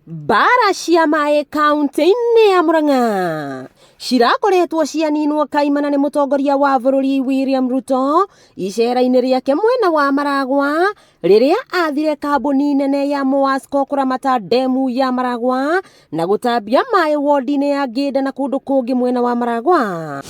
Mbara cia maĩ kaunti-inĩ ya Murang'a cirakoretwo cianinwo kaimana nĩ mũtongoria wa bũrũri William Ruto icera-inĩ rĩake mwena wa Maragwa rĩrĩa athire kambuni nene ya Moasco kũramata ndemu ya Maragwa na gũtambia maĩ wodi-inĩ ya Ngĩnda na kũndũ kũngĩ mwena wa Maragwa.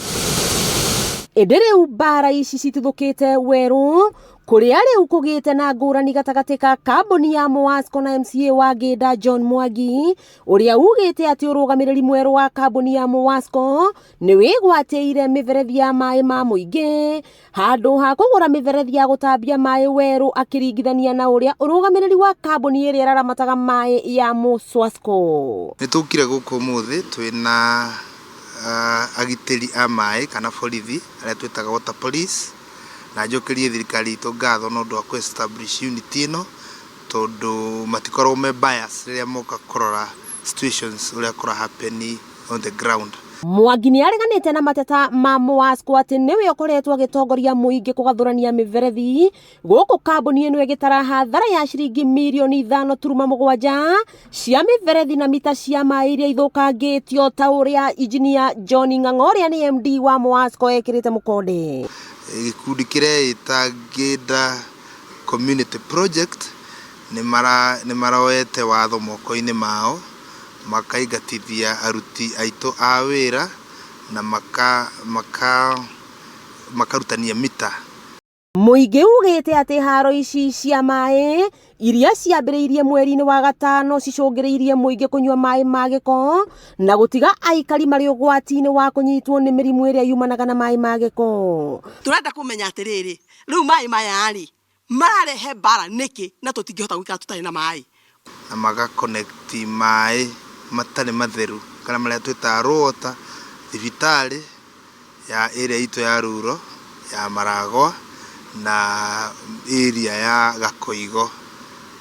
Ĩndĩ rĩu mbara ici cituthũkĩte werũ kũrĩa rĩu kũgĩte na ngũrani gatagatĩ ka kambuni ya Moasco na MCA wa Ngĩnda John Mwangi ũrĩa ugĩte atĩ ũrũgamĩrĩri mwerũ wa kambuni ya Moasco nĩ wĩgwatĩire mĩberethi ya maĩ ma mũingĩ handũ ha kũgũra mĩberethi ya gũtambia maĩ werũ akĩringithania na ũrĩa ũrũgamĩrĩri wa kambuni ĩrĩa ĩraramataga maĩ ya Moswasco. Nĩ tũkire gũkũ ũmũthĩ twĩna agitĩri a maĩ kana borithi arĩa twĩtaga water police, na njũkĩrie thirikari itũ ngatho nĩ ũndũ wa kũ establish unit ĩno, tondũ matikoragwo me bias rĩrĩa moka kũrora situations ũrĩa kũra happen on the ground. Mwangi nĩ areganĩte na mateta ma Moasco atĩ nĩwe ũkoretwo agĩtongoria mũingĩ kũgathũrania mĩberethi gũkũ kambuni ĩno ĩgĩtara hathara ya ciringi mirioni 5.7 cia mĩberethi na mita cia maĩ iria ithũkangĩtio ta ũrĩa injinia John Ng'ang'a ũrĩa nĩ MD wa Moasco ekĩrĩte mũkonde. Gĩkundi kĩreĩta Ngĩnda Community Project nĩ maroete watho moko-inĩ mao, makaingatithia aruti aitũ a wĩra na makarutania mita. Mũingĩ ugĩte atĩ haro ici cia maĩ iria ciambĩrĩirie mweri-inĩ wa gatano cicũngĩrĩirie mũingĩ kũnyua maĩ ma gĩko na gũtiga aikari marĩ ũgwati-inĩ wa kũnyitwo nĩ mĩrimũ ĩrĩa yumanaga na maĩ ma gĩko. Tũrenda kũmenya atĩrĩrĩ, rĩu maĩ maya rĩ mararehe mbara nĩkĩ na tũtingĩhota gũikara tũtarĩ na maĩ? Na maga connect maĩ matarĩ matheru kana marĩa twĩtaga raw water thibitarĩ ya area itũ ya Ruro ya Maragwa na area ya Gakoigo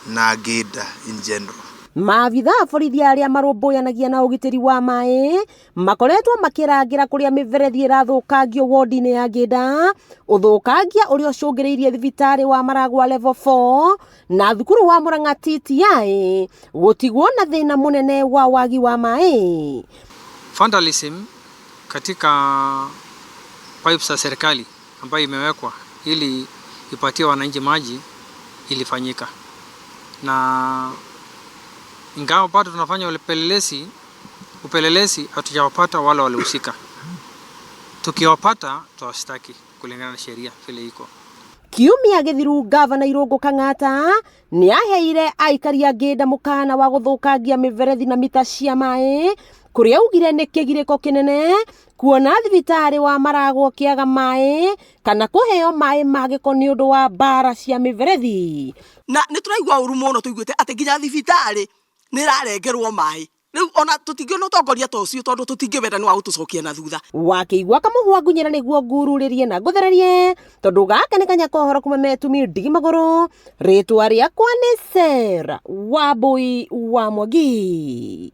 na Ngĩnda in general. Maabitha a borithi arĩa marũmbũyanagia na ũgitĩri wa maĩ makoretwo makĩrangĩra kũrĩa mĩberethi ĩrathũkangio wodi-inĩ ya Ngĩnda, ũthũkangia ũrĩa ũcũngĩrĩirie thibitarĩ wa Maragwa level 4 na thukuru wa Murang'a TTI gũtigwo na thĩna mũnene wa wagi wa maĩ. Vandalism katika pipes za serikali ambayo imewekwa ili ipatie wananchi maji ilifanyika, na ingawa bado tunafanya upelelezi hatujawapata wale walihusika. Tukiwapata tutawashtaki kulingana na sheria vile iko. Kiumia gĩthiru Gavana Irũngũ Kang'ata nĩ aheire aikari a Ngĩnda mũkana wa gũthũkangia mĩberethi na mita cia maĩ kũrĩa augire nĩ kĩgirĩko kĩnene kuona thibitarĩ wa Maragwa ũkĩaga maĩ kana kũheo maĩ ma gĩko nĩ ũndũ wa mbara cia mĩberethi. Na nĩ tũraigua ũru mũno tũiguĩte atĩ nginya thibitarĩ nĩ ĩrarengerwo maĩ. Rĩu ona tũtingĩona ũtongoria ta ũcio tondũ tũtingĩwenda nĩ wa gũtũcokia na thutha. Wakĩigua kamũhwa ngunyĩra nĩguo ngururĩrie na ngũthererie tondũ gaka nĩ kanya kohoro kuma metumi ndigi magũrũ. Rĩtwa rĩakwa nĩ Sarah Wambui wa Mwangi.